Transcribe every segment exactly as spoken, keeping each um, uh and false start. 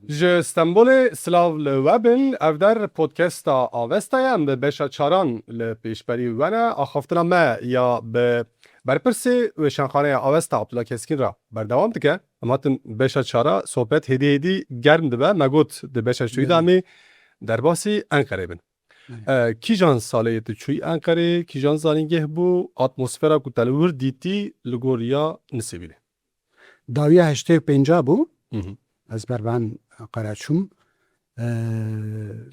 Ji Stenbolê silav li we bin. Ev der podcasta Avesta ye. Em di beşa çaran li pêşberî we ne. Axaftina me ya bi berpirsê Weşanxaneya Avesta Abdullah Keskîn re berdewam dike. Em hatin beşa çara, sohbet hêdî hêdî germ dibe. Me got di beşa çûyî de Belê. em ê derbasî Enqerê bin. Belê. E, kîjan salê tu çûyî Enqerê, kîjan zanîngeh bû, atmosfera ku te li wir dîtî li gor ya Nisêbînê? Dawiya heştê û pênca bû. Hı hı. Ez ber van Qereçûm. E,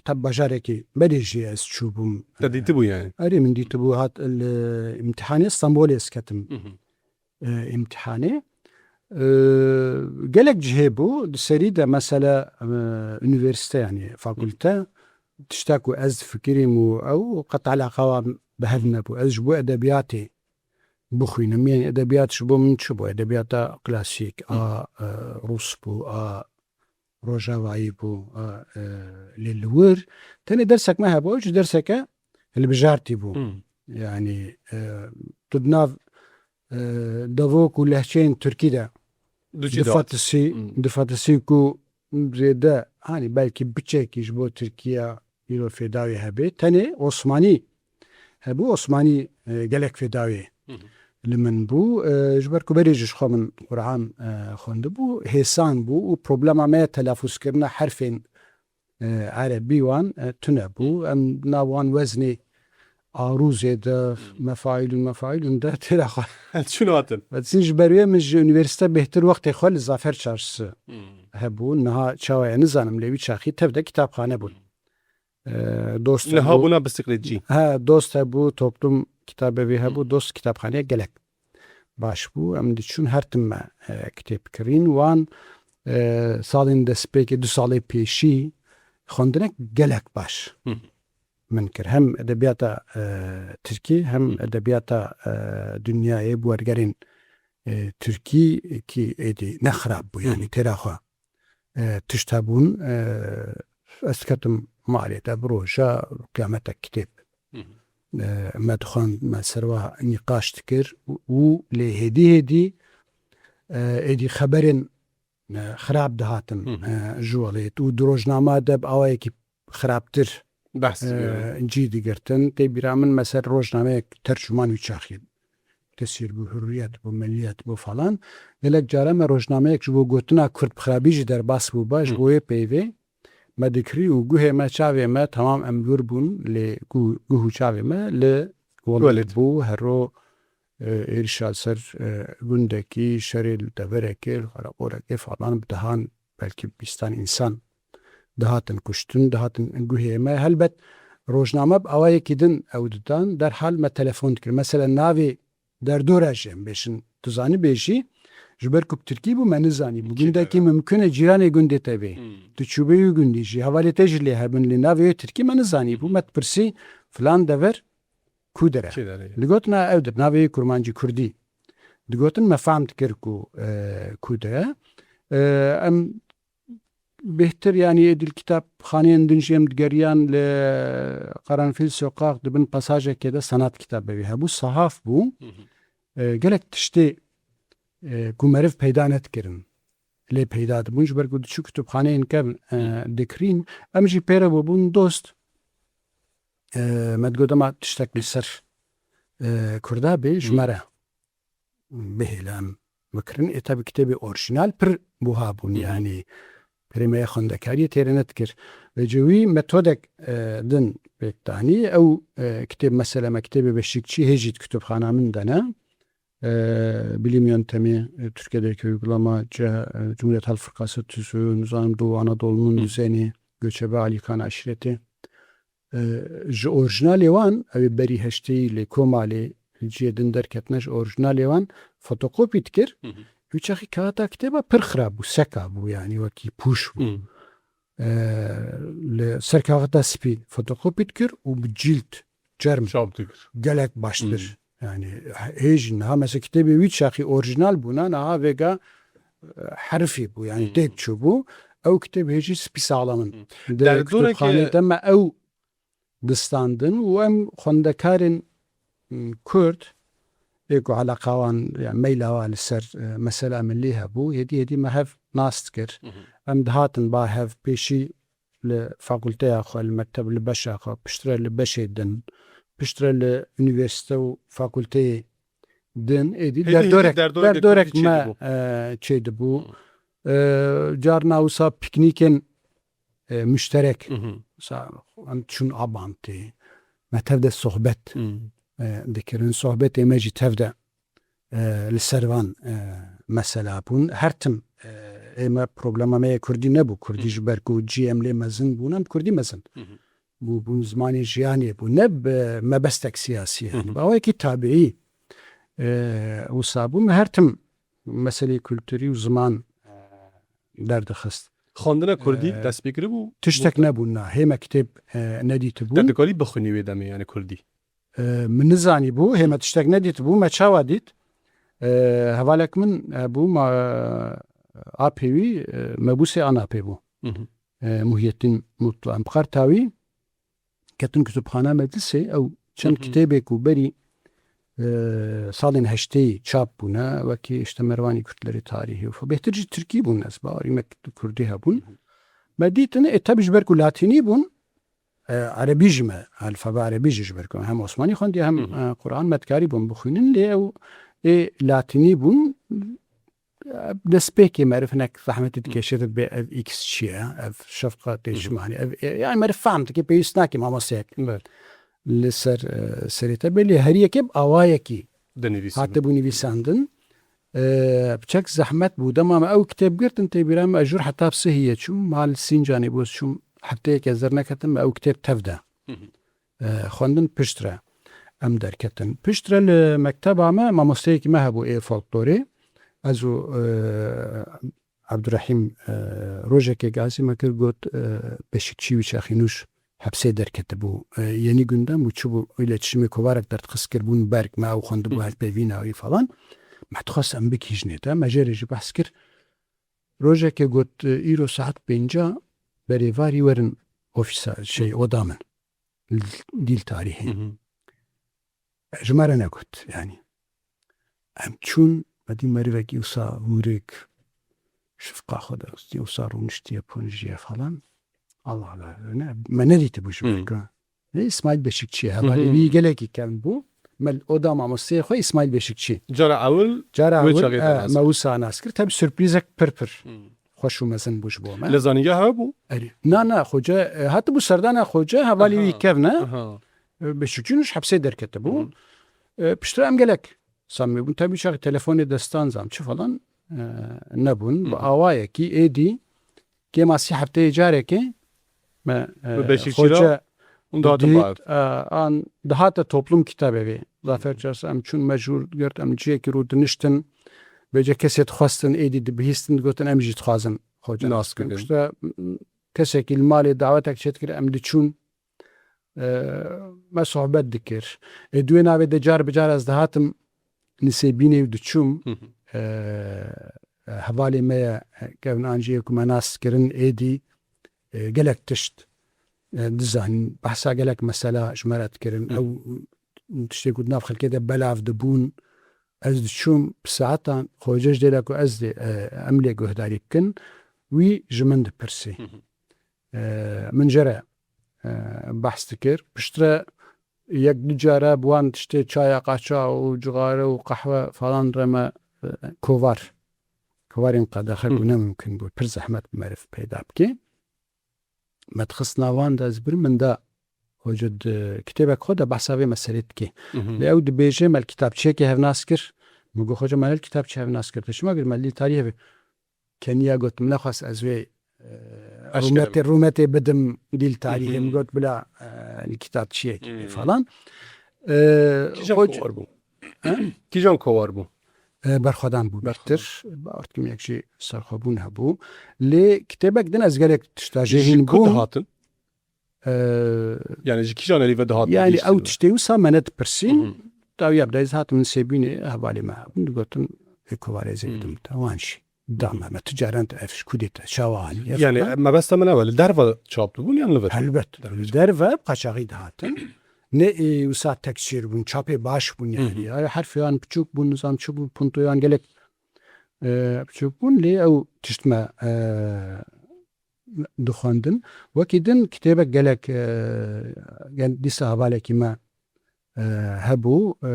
tab bajarekî berê jî ez çûbûm. Te dîtibû yani? Erê, min dîtibû, hat li îmtihanê Stenbolê ez ketim. Hı hı. E, îmtihanê. E, gelek cihê bû. Di serî de mesela, e, unîversîte, yani fakulte, tişta ku ez difikirîm û ew qet eleqa wan bi hev nebû. Ez ji bo edebiyatê bixwînim. Yani edebiyat ji bo min çi bû? Edebiyata klasîk, a, e, rûs bû, a rojavayî bû, a, e, lê li wir tenê dersek me hebû, ew jî derseke hilbijartî bû. Hmm. Yani, e, tu di nav, e, devok û lehçeyên tirkî de Du çi difatisî, Hmm. difatisî ku zêde, hani belkî biçekî ji bo Tirkiye îro fêdawî hebe, tenê Osmanî hebû, Osmanî, e, gelek fêdawî Hı hı. li min bû. E, ji ber ku berê jî ji xwe min Quran, e, xwendibû, hêsan bû û problema me ya telafûzkirina herfên, e, erebî wan, e, tune bû. Em nav wan weznê arûzê de, Hı. mefaîlûn, mefaîlûn de têra xwe Çûn hatin. Diçin ji ber wê min ji unîversîte bêhtir wextê xwe li Zafer Çarşisi Hı. hebû. Niha çawa ye nizanim, lê wî çaxî tev de kitapxane bûn. E, dost Niha hebû. bûna bisikletçî. He, dost hebû, toplum kitabevî hebû, Hı. dost kitapxaneye gelek baş bû. Em diçûn her tim me, e, kitêb kirîn. Wan, e, salên destpêkê du salê pêşî xwendinek gelek baş Hı. min kir. Hem edebiyata, e, tirkî, hem Hı. edebiyata, e, dinyayê bi wergerên, e, tirkî kî êdî ne xirab bû, Hı. yani têra xwe, e, tişt hebûn, e, ez ketim malê te bi roja qiyametek kitêb. Hı hı. E, me dixwend, me ser wa nîqaş dikir û, û lê hêdî hêdî, e, êdî xeberên, e, xirab dihatin, Hı hı. e, ji welêt û di rojnama de bi awayekî xirabtir, Behs e, digirin. cî digirtin. Tê bîra min me ser rojnameyek tercûman wî çaxî tesîr bû, Hurriyet bû, Milliyet bû falan. Gelek cara me rojnameyek ji bo gotina Kurd bi xirabî jî derbas bû, baş Hı. bo wê peyvê me dikirî û guhê me, çavê me temam em li wir bûn, lê guh, guh û çavê me li Welêt. Welêt bû. Hero, e, êrişa ser, e, gundekî, şerê li deverekê, li xaraborekê falan bi dehan, belkî bîstan însan dihatin kuştin, dihatin guhê me. Helbet rojname bi awayekî din ew didan, derhal me telefon dikir. Mesela navê derdora jî em bêjin, tu zanîbê jî, ji ber ku bi tirkî bû me nizanî bû. Kî Gundekî dere? mimkun e cîranê gundê te bê. Hmm. Tu çûbê wî gundî jî, hevalê te jî lê hebin, lê navê wê tirkî me nizanî bû. Hmm. Me dipirsi filan dever ku dere. Kî dere? Li gotina ew dir, navê wî kurmancî kurdî. Digotin me fam dikir ku, e, ku dere. E, em bêhtir, yanî êdî li kitapxaneyên din jî em digeriyan, li Karanfil Sokak di bin pasajekê de sanat kitabevî hebû, sahaf bû. Hı hı. E, gelek tiştê, e, ku meriv peyda nedikirin, lê peyda dibûn, ji ber ku diçû kutubxaneyên kevn, e, Hı. dikirîn. Em jî pê re bûbûn dost. E, me digot dema tiştek li ser, e, Kurda bê, ji Hı. me re bihêle em bikirin. Ê, tabi kitêbê orjinal pir buha bûn, Hı hı. yanî pirê me ya xwendekariyê têre nedikir. Vêca wî metodek, e, din pêk danî. Ew, e, kitêb, mesela me kitêbê Beşikçî hê jî di kutubxana min de ne. E, Bilim Yöntemi, e, Türkiye'deki Uygulama, ce-, e, Cumhuriyet Halk Fırkası Tüzüğü, nizanim Doğu Anadolu'nun Hı. Düzeni, Göçebe Alikan Aşireti. E, ji orjinalê wan, ew ê berî heşteyî lê Komalê, li cihê din derketine, ji orjinalê wan fotokopî dikir. Hı hı. Wî çaxî kağita kitêba pir xirab bû, seka bû, yanî wekî pûş bû. Hı. E, li ser kağita spî fotokopî dikir û bi cîld, çerm, Çap dikir. gelek baştir. Hı. Yani hê jî niha mesela kitêbê wî çaxî orjinal bûna, niha vêga, e, herifî bû, yani Hı. têk çûbû. Ew kitêb hê jî spî saxlam in. Hı. Di Derdoreke kitêbxanê de me ew distandin û em xwendekarên, m, Kurd ê ku eleqa wan, yani meyla wan li ser, e, mesela milî hebû, hêdî hêdî me hev nas dikir. Hı hı. Em dihatin ba hev pêşî li fakulteya xwe, li mekteb, li beşa xwe, piştre li beşê din, piştre li unîversîte û fakulteyê din, êdî Hêdî hêdî derdorek, derdorek derdorek kurdî me, çêdibû. E, çêdibû. Hı. E, carna wisa pîknîkên, e, muşterek. Hı hı. Wisa em çûn Abantê, me tev de sohbet, Hı. e, dikirin. Sohbetê me jî tev de e, li ser van, e, mesela bûn. Her tim, e, ê me problema me yê kurdî nebû. Kurdî Hı. ji ber ku cî em lê mezin bûn, em kurdî mezin Hı hı. bû, bûn zimanê jiyanê bû. Ne bi mebestek siyasî, yani. Hı hı. Bi awayekî tabiî, e, wisa bû. Me her tim meselê kulturî û ziman, e, derdixist. Xwendina kurdî E, dest pê kiribû? Tiştek Bû- nebûn, na. Hê me kitêb, e, nedîtibûn. Te dikarî bixwînî wê demê, yani kurdî? E, min nizanîbû, hê me tiştek nedîtibû, me çawa dît? E, hevalek min hebû, ma, apê wî, e, mebûsê Anapê bû. Hı hı. E, Muhyiddin Mutlu. Em bi Qartawî ketin kutubxana medlisê, ew çend Hı hı. kitêbê ku berî, e, salên heştê çap bûne, wekî işte Mervanî Kürtleri Tarîhî û fa-, bêhtir jî tirkî bûn, ez bawerî me kurdî hebûn. Hı hı. Me dîtin, ê, tebî ji ber ku latînî bûn, e, erebî jî me, alfabe erebî jî ji ber ku hem Osmanî xwendiye hem, Hı hı. e, Quran me dikarî bûn bixwînin, lê ew ê latînî bûn. E, destpêkê meriv hinek zehmetî Hı. dikêşe, dibê ev X çi ye, ev şefqetê Hı hı. ji manî, ev, e, yani meriv fehm dike, pêwîst nake mamosteyek Belê. li ser, e, serê te bê, lê heriyekê bi awayekî Dinivîsî. hatibû nivîsandin. E, piçek zehmet bû. Dema me ew kitêb girtin, tê bîra me, ez jûr heta bi sihiyê çûm, mal Sincanê bû, ez çûm hefteyek ez derneketim, me ew kitêb tev de, Hı hı. e, xwendin, piştre em derketin. Piştre li mekteba me mamosteyekî me hebû ê folklorê. Ez û, e, Abdurrahîm, e, rojekê gazî me kir, got, e, Beşikçî wî çaxî nûş hepsê derketibû. E, Yeni Gündem û çi bû, îletişimê kovarek derdixist, kirbûn berg, me ew xwendibû Hı. her pêvîna wî falan. Me dixwest em bikîjinê te, me jê re jî behs kir. Rojekê got, e, îro saet pênca berêvarî werin ofîsa, şey, Hı. oda min. Dîl tarîhê. Hı hı. Ji me re negot, yani. Em çûn, me dî merivekî wisa hûrik, şifqa xwe derxistî, wisa rûniştiye ponjiye falan. Allah Allah, ne, me nedîtibû ji Hmm. ber ku. Ne, Îsmaîl Beşikçi, Hı hı. hevalê wî gelekî kevn bû. Me li oda mamosteyê xwe Îsmaîl Beşikçi. Cara ewil Cara wê ewil, çaxê e, te nas me kir. wisa nas kir. Tabi sürprîzek pir pir Hmm. xweş û mezin bû ji bo me. Li zanîngeha bû? Erê. Na, na, xoce, e, hatibû serdana xoce, hevalê wî Aha, kevne. aha. E, Beşikçî nûş hepsê derketibû. Hı. E, piştre em gelek samî bûn. Tabii çaxê telefonê destan zam çi falan, e, nebûn. Hı Bi hı. awayekî êdî kêmasî hefteyê carekê me, e, Bi Beşikçî re xoce hûn dihatin dît, bav. e, an dihate toplum kitabê vê. Zafer Çarşiya em çûn mecbûr girt, em ciyekî rû diniştin. Vêce kesê dixwestin, êdî dibihîstin, digotin em jî dixwazin xoce Nas nas bikin. bikin. Piştre, m, kesekî li malê dawetek çêdikir, em diçûn. E, me sohbet dikir. Ê, di wê navê de car bi car ez dihatim Nisêbînê û diçûm. Hı hı. E, e, hevalê me ye, e, kevn an jî yê ku me nas kirin êdî, e, gelek tişt, e, dizanîn. Behsa gelek mesela ji me re dikirin. Hı. Ew tiştê ku di nav xelkê de belav dibûn. Ez diçûm bi saetan, xoce ji dêla ku ez dê, e, em lê guhdarî bikin, wî ji min dipirsî. Hı hı. E, min jê re, e, behs dikir. Piştre yek du cara bi wan tiştê çaya qaça û cixare û qehwe falan re me, e, kovar, kovarên qedexe Hı. ku ne mimkin bû, pir zehmet bi meriv peyda bike. Me dixist nav wan de, ez birim min da, hoca di kitêbek xwe de behsa vê meselê dike. Hı hı. Lê ew dibêje, me li kitapçiyekê hevnas kir. Min got, hoca, me ne li kitapçiyê hevnas kir. Te çima kir? Me li tarî hevê. Keniya got, min nexwest ez wê, e, Eşkere rûmetê, bike. rûmetê bidim dîl tarîhê. Hı hı. Min got, bila, e, li kitapçiyekê Hı. falan. E, Kîjan hoc- kowar bû? He? Kîjan kowar bû? E, berxwedan bû Berxwedan. bêhtir. Bawer dikim yek jî serxwebûn hebû. Lê kitêbek din ez gelek tişta jê Ji hîn ku bûm. dihatin? E, Yani ji kîjan alî ve dihat yani bihîstin ew ve? tiştê wisa me nedipirsîn. Hı hı. Dawiya bi dayîz hatim min sêbînê hevalê me hebûn, digotin, ê kovarê zê Hı. bidim te. Wan jî da me, me tu caran te ev ji ku dê te çawa anî, ev Yani falan. mebesta min ew e, li derve çap dibûn yan li vir? Helbet. Derve. Li derve bi qaçaxî dihatin. ne ê wisa tek çêr bûn, çapê baş bûn Hı hı. yani. Ay, herfê yan piçûk bûn, nizam çi bû, puntoyan gelek, e, piçûk bûn, lê ew tişt me, e, dixwendin. Wekî din kitêbek gelek, e, gel-, dîsa hevalekî me, e, hebû, e,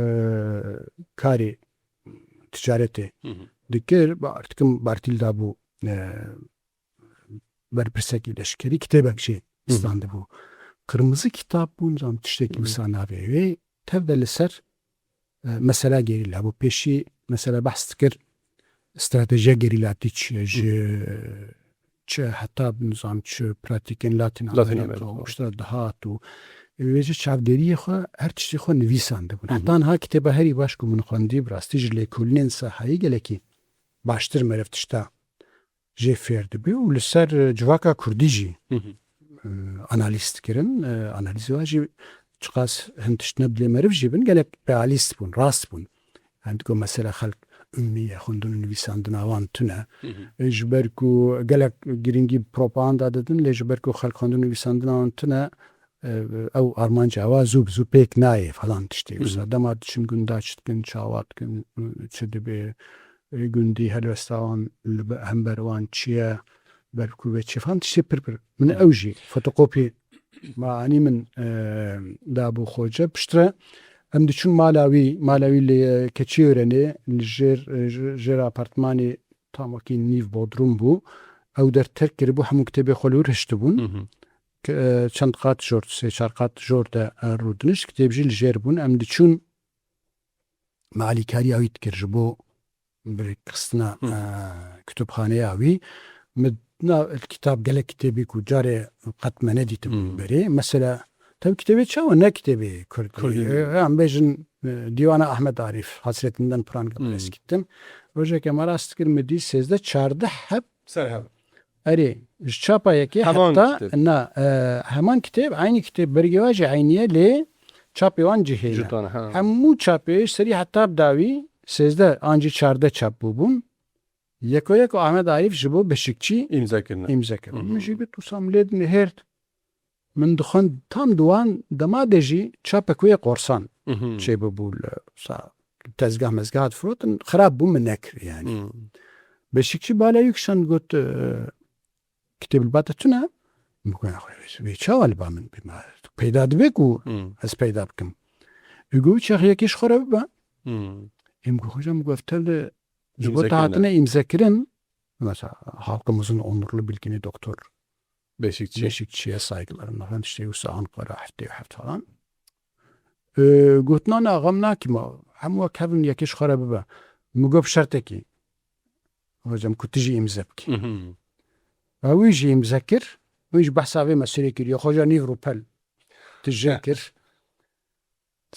karê ticaretê Hı hı. dikir, ba-, artikim Bartîl dabû, e, berpirsekî leşkerî, kitêbek jî Hı hı. standibû. Qirmizi kitap bûn, zam tiştekî Hı hı. wisa navê wê. Tev de li ser, e, mesela gerîla bû. Pêşî mesela behs dikir stratejiya gerîlatî çi ye, ji Hı. çi heta nizam çi pratîkên Latîn Latîn Amerika Amerika. û işte dihat û wê jî çavdêriyê xwe her tiştê xwe nivîsandibûn. Hı hı. Heta niha kitêba herî baş ku min xwendî, bi rastî ji lêkolînên sahayî gelekî baştir meriv tişta jê fêr dibe û li ser, e, civaka kurdî jî, Hı hı. e, analîz dikirin. E, analîzê wan jî çiqas hin tişt ne dilê meriv jî bin, gelek realîst bûn, rast bûn. Em digo mesela xelk ummî ye, xwendin û nivîsandina wan tune. Hı hı. E, ji ber ku gelek girîngî propaganda didin, lê ji ber ku xelk xwendin û nivîsandina wan tune, e, ew armanca wa zû bi zû pêk nayê falan tiştê. Hı hı. Wisa dema diçin gunda çi dikin, çawa dikin, çi dibe, e, gundî helwesta wan li be-, hember wan çi ye, ber ku vê çi falan tiştê pir pir. Min Hı. ew jî fotokopî ma anî min, e, dabû Xoce. Piştre em diçûn mala wî, mala wî li Keçiörenê, li jêr, e, ji-, jêr apartmanê tam wekî nîv bodrum bû. Ew der terk kiribû, hemû kitêbê xwe li wir hiştibûn. Hı hı. Ke-, e, çend qat jor, sê çar qat jor de, e, rûdinişt, kitêb jî li jêr bûn. Em diçûn me alîkariya wî dikir ji bo birêkxistina, Hı. e, kutubxaneya wî. Min na kitab gelek kitêbî ku carê qet me nedîtibûn Hı. berê. Mesela, tev kitêbê çawa ne kitêbê Kurdî? Kurdî. E, em bêjin, e, Dîwana Ahmet Arîf, Hasretinden Pranga Hmm. Eskittim. Rojeke me rast dikir, min dî sêzdeh çardeh heb Ser hev. Erê, ji çapa yekê Heman heta kitêb. na, e, heman kitêb, eynî kitêb, bergê wa jî eynî ye, lê çapê wan cihê ne. Cudane, ha. Hemû çapê ji serî heta bi dawî sêzdeh an jî çardeh çap bûbûn. Yeko yeko Ahmet Arîf ji bo Beşikçî Îmze kirine. îmze kir. Hı hı. Min jî got, wisa min lê dinihêrt. Min dixwend tam di wan dema de jî çapek wê qorsan Hı hı. çêbibû li sa tezgah mezgah difirotin, xirab bû, min nekir yani. Hı. Beşikçî bala yek şand got, e, kitêb li ba te tune? Min got, "Xwe vê, vê çawa li ba min bî? Ma peyda dibe ku Hı. ez peyda bikim." Ê got, "Çax yekê ji xwe re bibe." Hı. Ê min got, "Hocam, min got, ev tev de ji bo Îmze te kirine. hatine îmze kirin." Mesela, halkımızın onurlu bilgini doktor Beşikçi. Beşikçi'ye saygılarımla falan, işte, wisa Ankara heftê û heft falan. Ee, got, "Na, na, xem nakî ma. Hemû kevin yekê ji xwe re bibe." Min got, "Bi şertekî. Hocam, ku tu jî îmze bikî." Mhm. Ew wî jî îmze kir. Wî jî behsa vê meselê kiriye. Xoca nîv rûpel tije Heh. kir.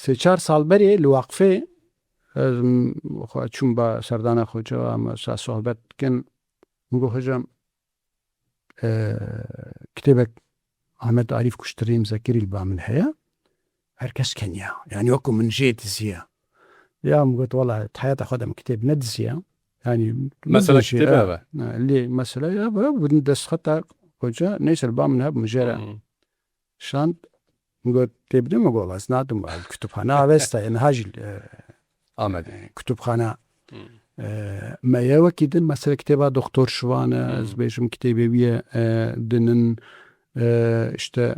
Sê çar sal berê li waqfê ez, m, xwe çûm ba serdana Xoca, em sa sohbet dikin. Min got, "Hocam, e, kitêbek Ahmet Arîf Kuştirî îmze kirî li ba min heye. Her kes keniya. Yani wekî min jê diziya." Ya min got, "Wela, di heyata xwe de min kitêb nediziya." Yani Mesela nediziya, kitêbe e, be. e, lê mesela ya be, bin destxeta Xoca, neyse li ba min heb, min jê re Hmm. şand. Min got, "Tê bidin?" Min got, "Ez nadim, ez kütüphane Avesta, yani ha jî, e, Amedê. e, kütüphane, Hmm. e, me ye." Wekî din, mesela kitêba Doktor Şivan e, Hmm. ez bêjim kitêbê wî ye, e, dinin, e, işte,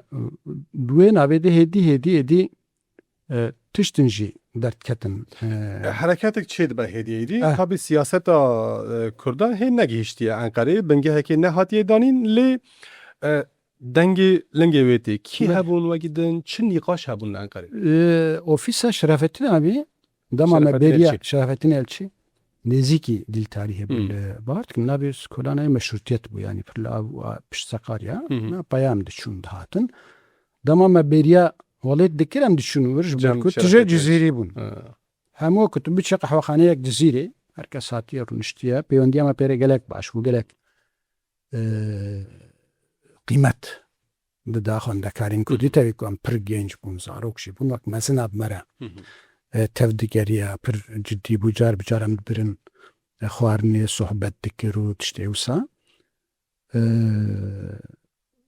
bi wê navê de hêdî, hêdî, hêdî, e, tiştin jî derdiketin. E, E, hereketek çê dibe hêdî hêdî. Eh. Tabî siyaseta, e, Kurdan hê negihiştiye Enqereyê, bingehekê nehatiye danîn, lê, e, dengê lingê wê tê. Kî Ne? hebûn wekî din, çi nîqaş hebûn li Enqereyê? E, ofîsa Şerafettin abi, dema me Şerafettin bêriya Elçî. Şerafettin Elçî, nêzîkî dîl tarîhê bû Hmm. li Bart, navê skolana meşrutiyet bû, yani pir li av, a, pişt seqar ya, Hı hı. na peyam diçûn dihatin. Dema me bêriya welêt dikir, em diçûn wir, ji Cem ber ku tije Şerafettin Elçî. Cizîrî bûn. Ha. Hemû ku tu biçe qehwexaneyek Cizîrê, her kes hatiye rûniştiye, pêwendiya me pê re gelek baş bû, gelek, e, qîmet dida xwendekarên Kurdî, Hı hı. tevî ku em pir genc bûn, zarok jî bûn, wek mezina bi me re, Hı hı. e, tev digeriya, pir cidî bû, car bi car em dibirin, e, xwarinê, sohbet dikir û tiştê wisa. E,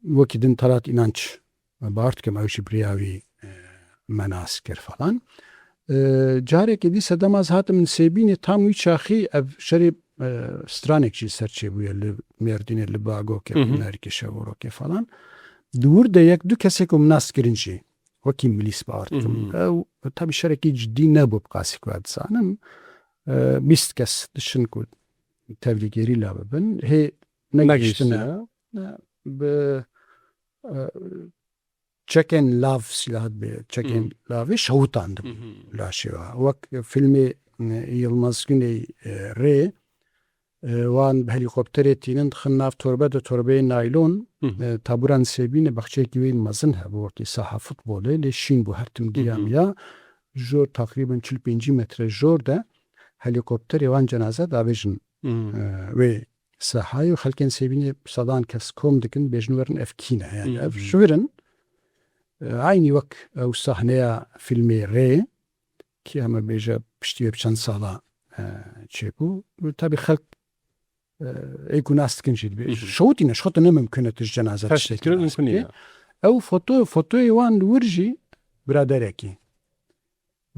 wekî din Talat İnanç, e, bawer dikim ew jî bi rêya wî, e, me nas kir falan. E, carekê dîsa dema ez hatim Nisêbînê, tam wî çaxî ev şerê, e, stranek jî ser çêbûye li Mêrdînê, li Bagokê, Hı hı. Nerkê, Şevorokê falan. Di wir de yek du kesê ku min nas kirin jî wekî milîs bawer dikim. Hı hı. Ew tabî şerekî cidî nebû bi qasî ku ez dizanim. E, bîst kes dişin ku tevlî gerîla bibin. Hê negihiştine. Negihiştine. Ne, bi, e, çekên lav, silahat bê çekên Hı. lavê şewitandin Hı hı. laşê wa. Wek filmê, e, Yilmaz Güney, e, rê, e, wan bi helîkopterê tînin dixin nav torbe de, torbeyê naylon, Hı hı. e, tabûra Nisêbînê baxçeyekî wê mezin hebû, wekî saha futbolê, lê şîn bû, her tim Hı hı. giyamiya. Jor teqrîben çil pêncî metre jor de helîkopterê wan cenaze davêjin, Hı. e, wê sahayê û xelkên Nisêbînê sedan kes kom dikin, bêjin werin ev kî ne. Yani ev Hı hı. ji wir in, e, eynî wek ew sahneya filmê rê, ki heme bêje piştî wê bi çend sala, e, çêbû. Tabî xelk, e, ê ku nas dikin jî dibê. Hı hı. Şewitîne, şewitîne mimkun e tu ji cenaze Tespît tiştekî kirin nas mimkun bikî. Nîne. Ew foto, fotoyê wan li wir jî biraderekî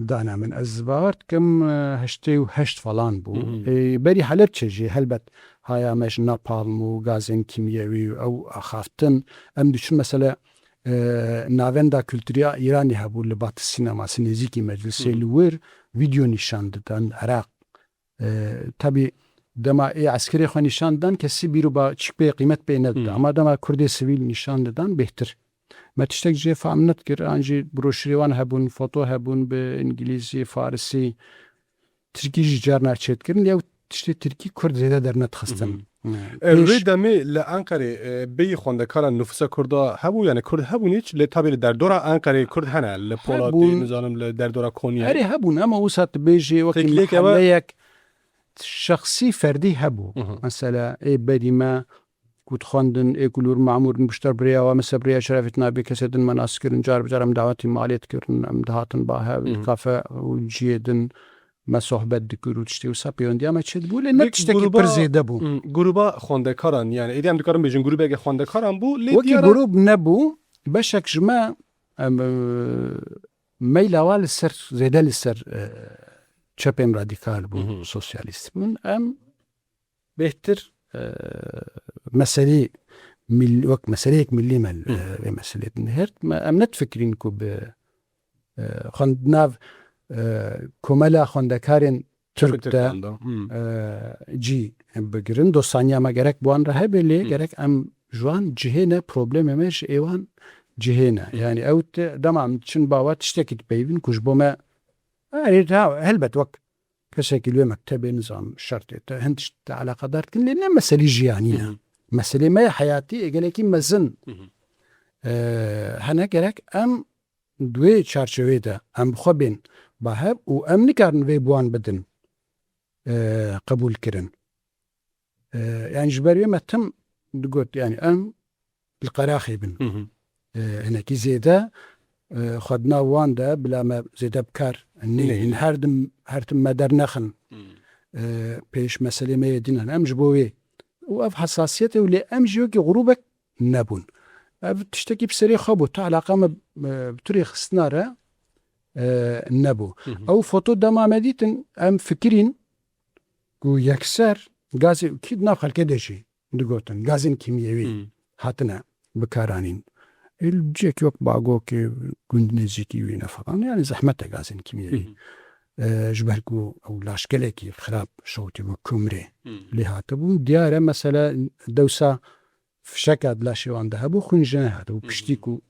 dane min. Ez bawer dikim, e, heştê û heşt falan bû. Hı hı. E, berî Helebçe jî helbet haya me ji napalm û gazên kîmyewî û ew axaftin. Em diçin mesela, e, navenda kulturiya Îranê hebû li Batı Sineması nêzîkî meclisê Hı hı. li wir vîdeo nîşan didan, Iraq. E, tabî dema ê eskerê xwe nîşan didan, kesî bîr û ba-, çîk pê qîmet pê nedida. Hı. Ama dema Kurdê sivîl nîşan didan bêhtir. Me tiştek jê fehm nedikir, an jî broşurê wan hebûn, foto hebûn bi îngilîzî, farisî, tirkî jî carna çêdikirin, lê ew tiştê tirkî Kurd zêde dernedixistin. Hı hı. E, Pêş rê demê li Enqerê, e, bêyî xwendekaran nufûsa Kurda hebû, yani Kurd hebûn hiç, lê tabî li derdora Enqerê Kurd hene, li Polatê, Hebûn. nizanim li derdora Konyayê. Erê hebûn, ama wisa tu bêjî wekî Tek lêk ew e mehelleyek şexsî ferdî hebû. Hı hı. Mesela ê berî me ku dixwendin, ê ku li wir mamûr in, pişta bi rêya wa, mesela bi rêya Şerafettin Abê kesê din me nas kirin, car bi car em dawetî malê dikirin, em dihatin ba hev, Hı hı. kafe û ciyê din me sohbet dikir û tiştê wisa pêwendiya me çêdibû, lê ne Peki tiştekî gruba, pir zêde bû. hı, gruba xwendekaran, yani êdî em dikarin bêjin grûbeke xwendekaran bû, lê Wekî diyar e grûb nebû, beşek ji me, em, e, meyla wa li ser, zêde li ser, e, çepên radîkal bû, Hı hı. sosyalîst bûn. Em bêhtir, e, meselê mil-, wek meseleyek milî me, Hı hı. e, vê meselê dinihêrt. Me, em nedifikirîn ku bi, e, xwend-, nav, e, komela xwendekarên Türk de, Türkistan da, hı. e, cî bigirin. Dostaniya me gerek bi wan re hebe, lê Hı. gerek em ji wan cihê ne, problemê me ji ê wan cihê ne. Hı. Yani ew te, dema em diçin bawer tiştekî dipeyivin ku ji bo me, erê, ta, helbet wek kesekî li wê mektebê nizam şertê te hin tişt te eleqedar dikin, lê ne meselî jiyanî ne. Hı hı. Meselê me ye heyatî, ê gelekî mezin. Hı hı. E, hene gerek em di wê çarçovê de em bi xwe bên ba hev û em nikarin vê bi wan bidin, e, qebûl kirin. E, yani ji ber wê me tim digot, yani em li qeraxê bin. Hı hı. E, hinekî zêde, e, xwe di nav wan de bila me zêde bi kar neynin. Neynin. Her dim, her tim me dernexin. Hı. E, pêş meselê me yê din hene. Em ji bo wê. Û ev hesasiyet e û lê em jî wekî grûbek nebûn. Ev tiştekî bi serê xwe bû. Tu eleqa me, e, bi tu rêxistina re, e, nebû. Hı hı. Ew foto dema me dîtin, em fikirîn ku yekser gazê kî di nav xelkê de jî digotin, gazên kîmyewî Hı. hatine bikaranîn. Ê li cihekî wek Bagokê, gund nêzîkî wî ne falan. Yani zehmet e gazên kîmyewî. Hı hı. E, ji ber ku ew laşgelekî xirab şewitî bû, kumrê Hı. lê hatibû. Diyar e mesela dewsa fişeka di laşê wan de hebû, xwîn ji ne hatibû. Hı hı. Piştî ku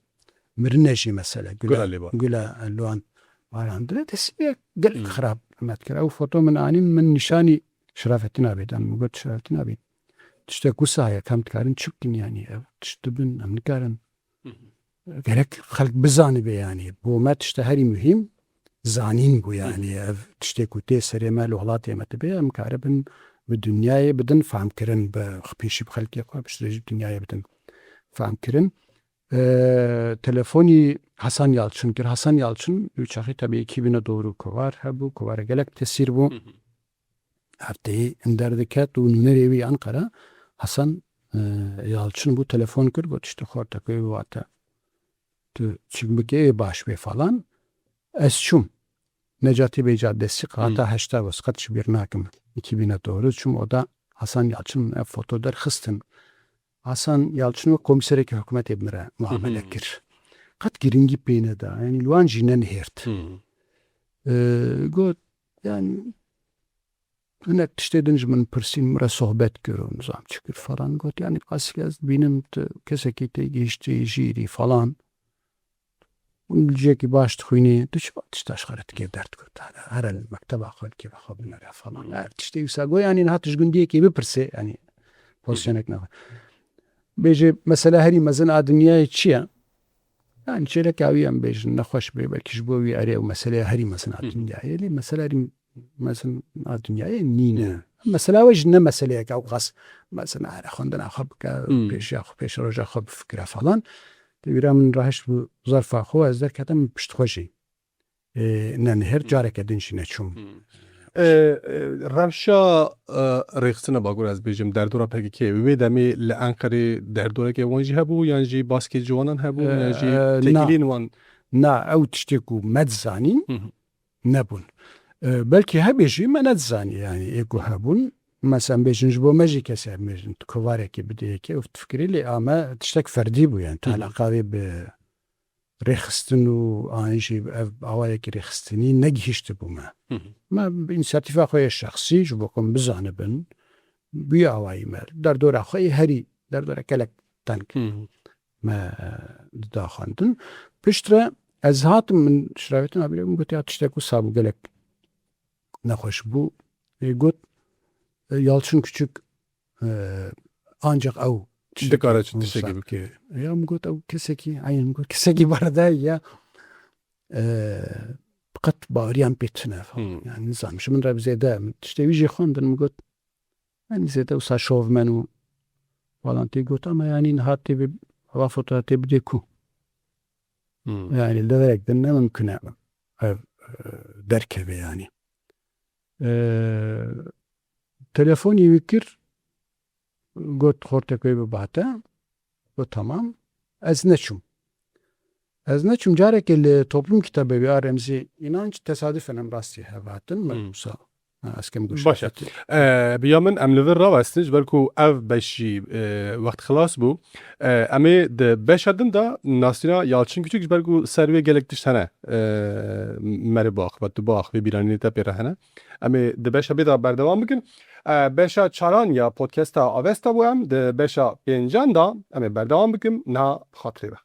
mirine jî mesela gule, Gule lê bar. gule li wan barandine, destê gelek Hı. xirab me dikir. Ew foto min anîn, min nîşanî Şerafettin Abê dan. Min got, Şerafettin Abê, tiştek wisa heye, em dikarin çi bikin yani? Ev tişt dibin, em nikarin. Hı hı. Gerek xelk bizanibe yani. Bo me tişte herî muhîm zanîn bû yani. Hı hı. Ev tiştê ku tê serê me li welatê me dibe, em karibin bi dinyayê bidin fehmkirin, bi pêşî bi xelkê xwe, piştre jî bi dinyayê bidin fehmkirin. E, telefonî Hasan Yalçın kir. Hasan Yalçın, wî çaxî tabii ekîbine doğru kovar hebû, kovara gelek tesîr bû. Hı hı. Hefteyê in derdiket û nûnerê wî Ankara, Hasan, e, Yalçın bû, telefon kir, got, işte, xorta ku wate tu çik bike ê baş bê falan. Ez çûm. Necatî Bey Caddesi, kata Hmm. heşta wes, qet ji bîr nakim. iki bin doğru çûm oda, Hasan Yalçın min ev foto derxistin. Hasan Yalçın wek komîserekî hikûmetê bi min re muamele Hı hı. kir. Qet giringî pê neda. Yanî li wan jî nenihêrt. Hı. Ee, got, yanî, hinek tiştê din ji min pirsîn, min re sohbet kir û nizam çi kir falan. Got, yanî, Asil, ez dibînim tu kesekî têgihiştî, jîrî falan. Hûn li cihekî baş dixwînî, tu çi tişta ji xwe re dikê derdikut? Here, here li mekteba xwe li kêfa xwe binere falan. Her tiştê wisa got, yanî niha tu ji gundiyekê bipirsê, yanî pozîsyonek nabe. Bêje, mesela herî mezin a dinyayê çi ye? Yanî çêleka wî em bêjin, nexweş bê, belkî ji bo wî erê ew meseleya herî mezin a Hı hı. dinyayê. Lê mesela herî mezin a dinyayê nîne. Nîne. Mesela we jî ne meseleyek ew qas, mesela here xwendina xwe bike, Hmm. pêşiya xwe, pêşeroja xwe bifikire falan. Tevîra min rahişt bû zerfa xwe, ez derketim pişt xwe jî. Ê, ne, ne, her careke din jî neçûm. Hmm. E, e, rewşa, e, rêxistina Bakur, ez bêjim, derdora P K K, wê demê li Enqerê derdoreke wan jî hebû, yan jî baskê ciwanan hebû, E, yan jî e, na. têkiliyên wan? Na, ew tiştê ku me dizanîn, Hı hı. nebûn. E, belkî hebê jî me nedizanî, yanî ê ku hebûn, mesela bêjin ji bo me jî kesê em bêjin, tu kovarekê bidê yekê û tu fikirî lê a me tiştek ferdî bû, yanî Hı hı. talaqa wê bi rêxistin û an jî ev awayekî rêxistinî negihiştibû me. Hı hı. Me bi însiyatîfa xwe yê şexsî ji bo ku em bizanibin, bi wî awayî me derdora xwe yê herî derdora gelek teng Hı hı. me, e, dida xwendin. Piştre ez hatim, min şiravêtin abîre min got, ya tiştek wisa bû, gelek nexweş bû. Ê got, e, Yalçın Küçük, e, ancak ew Dikare çi tiştekî wisa bike. Ya min got, ew kesekî, eyn min got, kesekî baradayî ya. E, qet baweriyan pê tune falan. Hmm. Yani nizam, ji min re bi zêde, min tiştê wî jî xwendin, min got, yani zêde wisa şovmen û falan tê got, ama yani niha tê bi, va fotoğraf tê bidê ku. Hmm. Yani li deverek din ne mimkun e ev, e, derkeve yani. E, telefonî wî kir, got, xortek wê bibate. Got, tamam. Ez neçûm. Ez neçûm. Carekê li Toplum Kitabê wî a Remzî İnanç, tesadüfen em rastî hev hatin. Me Hmm. wisa, ha, ez kêm Baş e. goşa Ee, bi ya min em li vir rawestin, ji ber ku ev beş jî, e, wext xilas bû. Ee, em ê di beşa din de nasîna Yalçın Küçük, ji ber ku ser wê gelek tişt hene, e, meriba axifet, tu biaxivî bîranînê te pê re hene. Em ê di beşa bê de berdewam bikin. Ee, beşa çaran ya podcasta Avesta bû, em di beşa pêncan de em ê berdewam bikin. Niha bi xatirê be.